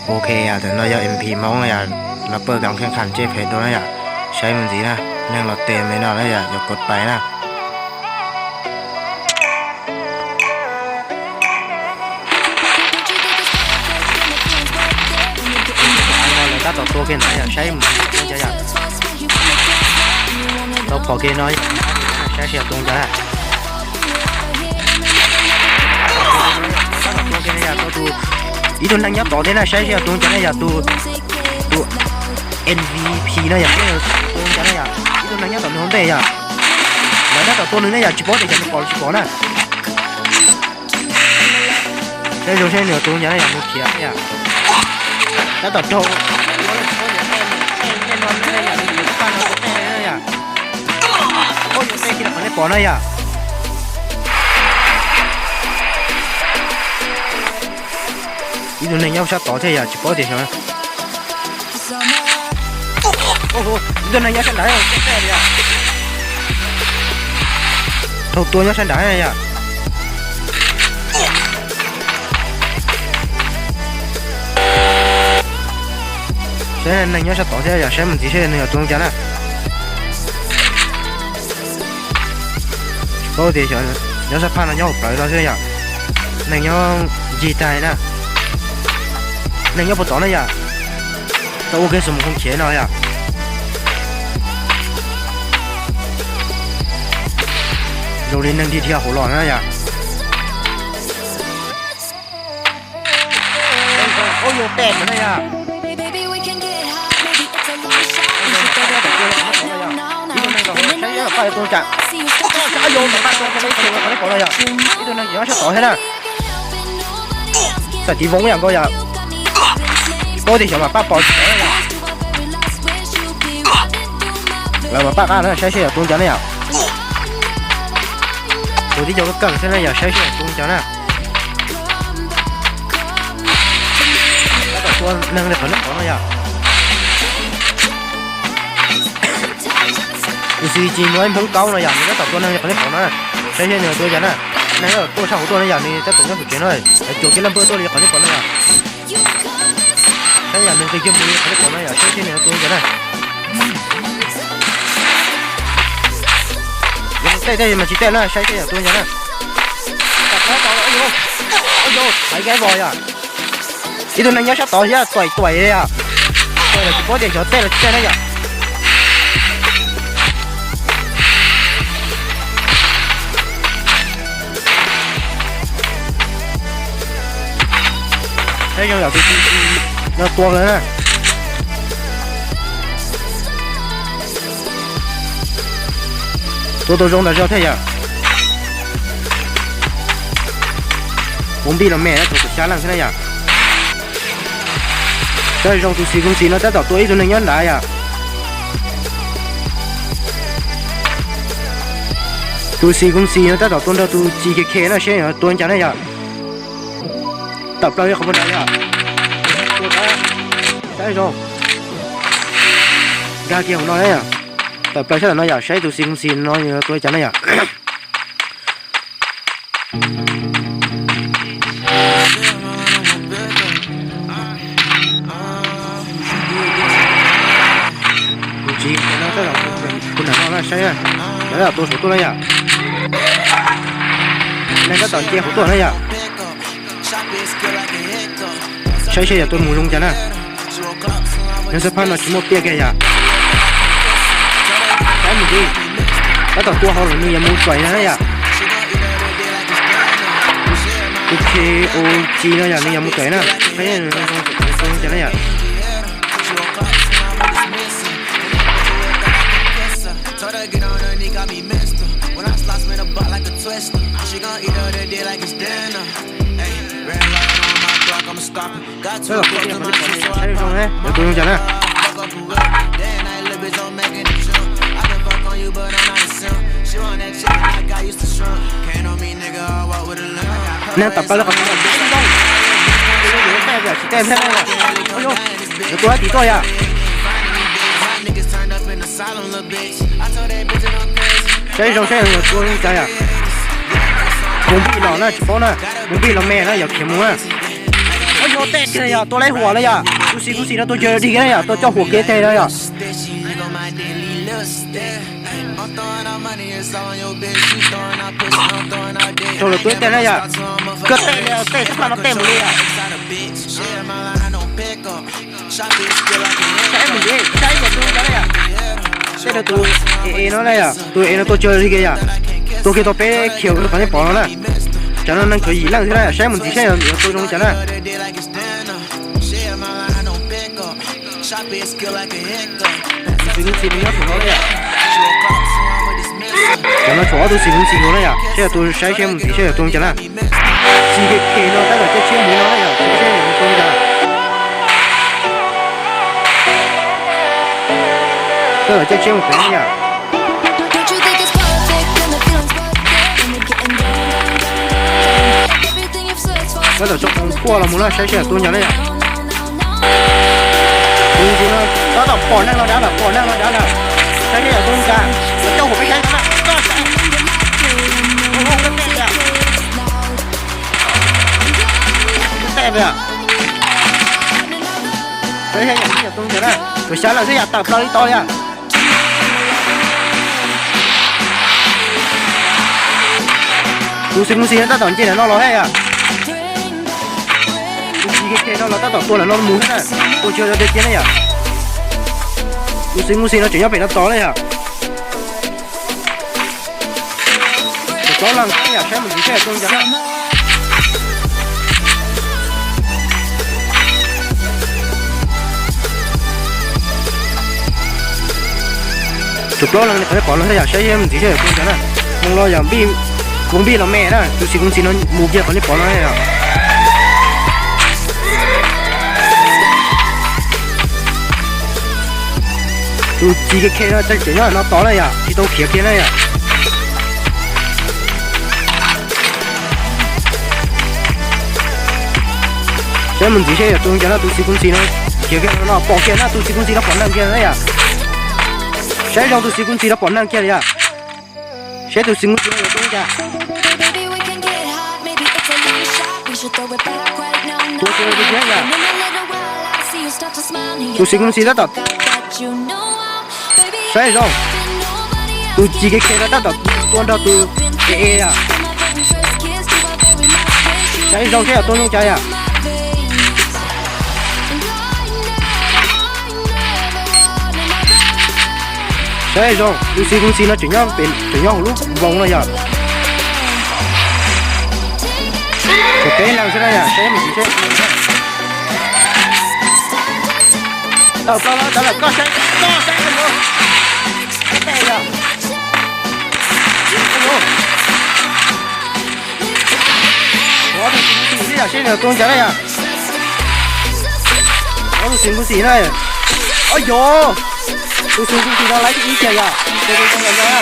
Ok, tam no yog M P Hmoob na yom, los pawj kam kheej kham ntsej phem dua na yom, saib mus ntxiv na, neeg los tes me no na yom, yuav kov pais na. Lawv tab tom tua kiag ntawd yom, saib mus ntxiv yom. Tau phom kiag no, saib seb yog tus cas na. Ib tug neeg nyob tod thiab na, saib seb yog tus cas na yom, tus, tus M V P no yom, tus cas na yom, ib tug neeg nyob tom nws hauv ntej yom. Lawv tab tom tua nws na yom, tsis paub tias xyov nws pom los tsis pom na. Saib zoo seb nws tus cas na yom, mus khiav yom. Tab tom raug, yom. Ua yus tej kiag qhov nej pom na yom. Ib tug neeg nyob sab tod thiab yom, tsis paub tias xyov. Ib tug neeg nyob sab nrad, raug tua nyob sab nrad yom. Saib neeg nyob sab tod thiab yom, saib mus ntxiv seb nws yog tus cas na. Tsis paub tias xyov, nyob sab phaj no nyob hauv plawv no xwb yom. Neeg nyob ncig tag na. Neeg nyob puag tod na yom. Tau ua kiag xus mus khoom khiav no yom. Zoo li neeg dhia dhia hauv los na yom. Ua yus tej na yom. Ib tug neeg, ib tug neeg nyob sab tod thiab na. Tam tiv voov yam nkaus yom. Paub tias xyov mam pab pom tsis tau na yom. Lawv mam pab qab na, saib seb yog tus cas na yom. Tus tib co kawm xwb na yom, saib seb yog tus cas na. Tab tom tua neeg li qhov nej pom no yom. Tus xis tsis muaj ib Hmoob Kaub no yom, nws tab tom tua neeg li qhov nej pom no na. Saib seb nws tus cas na. Neeg tab tom tuaj sab hauv tuaj na yom, nws tab tom nyob hauv tsev no. Cuam kiag laj npawg tuaj li qhov nej pom no yom. Saib yom, nws nqis kiag mus li qhov nej pom no yom, saib seb nws tus cas na. Tej tej mas tsis tej na, saib seb yog tus cas na. Hais ib vos yom. Ib tug neeg nyob sab tod thiab tuam tuam li yom. Tuam los tsis paub tias xyov tej los tsis tej na yom. Saib zoo yom, tus no tua lawm na. Tua tau zoo tas zog thiab yom. Ua npij los me na, tus xya leej thiab na yom. Saib zoo tus xis kooj xis no tab tom tua ib tug neeg nyob nrad yom. Tus xis kooj xis no tab tom tua nrog tus tsis khe khe na, seb tua cas na yom. Tawm plaws li qhov puag nrad yom. Saib zoo. Nkag kiag hauv no na yom. Tawm plaws sab tom no yom, saib tus xis kooj xis no tua cas na yom. Kuv tsis, kuv nram no na saib, lawv tab tom tua saum tuaj na yom. Neeg tab tom nce hauv tuaj na yom. Saib seb yog tua mus zoo cas na. Neeg xab phaj no tsis muaj piaj kiag yom. Saib mus ntxiv, tab tom tua hauv lawm, nws yuav mus tuam na yom. Tus K O G no yom, nws yuav mus tuam na. Saib zoo cas na yom. Saib zoo, yog tus zoo cas na. Neeg tawm plaws li qhov tsis tej thiab, yog tus tim tuaj yom. Saib zoo seb yog tus zoo cas yom. Mus npij los na, tsis paub na, mus npij los me na, yog khiav mus na. Tej kiag yog tua laib huam na yom, tus Xis Khuv Xis no tua cog dig na yom, tua coj huam kev teg no yom. Raug lawv tua ib teg na yom. Koj tej li tej tub paj no tej mus li yom. Saib mus ntxiv, saib ib yam tus no na yom. Tej no tus e e no na yom, tus e no tua cog dig kiag yom. Tua kiag tau peb khiav qhov nej pom no na. Cov no neeg tshuav yim leej thiab na, saib mus ntxiv saib yuav tua zoo cas na. Tus Xis Khuv Xis no nyob saum no na yom. Cov no tshuav ob tug Xis Khuv Xis nkaus na yom, saib yuav tua, saib saib mus ntxiv saib yuav tua cas na. Xis Khuv Xis no tab tom caij tsheb mus no na yom, saib saib yuav tua cas. Tab tom caij tsheb mus pem na yom. Tab tom tso qhov kuaj los mus na, saib saib yuav tua cas na yom. Tus ntsis no tab tom pom neeg no dav lawm, pom neeg no dav lawm. Saib saib yuav tua cas, yuav coj huam peb saib na, koj saib. Tej, tej, saib saib yuav tua cas na, tus xyab leej xwb yam tawm plaws li tau li yom. Tus Xis Khuv Xis no tab tom nce ntawm no los thiab yom. Tus Xis Khuv Xis no los tab tom tua ntawm no mus thiab na, tua tsis yog dej kiag na yom. Tus Xis Khuv Xis no tseem nyob pem no tos na yom. Tshuav plaub leeg thiab yom, saib mus ntxiv saib yuav tua cas na. Tshuav plaub leeg li qhov nej pom no thiab yom, saib mus ntxiv saib yuav tua cas na. Mus los yog npij, voo npij los me na, tus Xis Khuv Xis no mus kiag qhov nej pom no yom. Tus Xis Khuv Xis no tseem nyob no tos na yom, tsis tau khiav kiag na yom. Saib mus ntxiv saib yuav tua cas na, tus Xis Khuv Xis no khiav kiag no, pom kiag na, tus Xis Khuv Xis no pom neeg kiag na yom. Saib zoo tus Xis Khuv Xis no pom neeg kiag li yom. Saib tus Xis Khuv Xis no yuav tua cas. Tua kiag kiag yom. Tus Xis Khuv Xis tab tom, saib zoo. Tus Xis Khuv Xis no tab tom tua nrog tus e e yom. Saib zoo saib yuav tua zoo cas yom. Saib zoo, tus Xis Khuv Xis no tseem nyob pem, tseem nyob hauv lub voos no yom. Tshuav peb leeg xwb na yom, saib mus ntxiv seb. Tawm plaws los tawm lawm, koj saib, koj saib, koj saib. Ob tug Xis Khuv Xis yom, seb nws tua cas na yom. Ob tug Xis Khuv Xis na. Ob yos, tus Xis Khuv Xis no laiv ib kiag yom, tus Xis Khuv Xis no.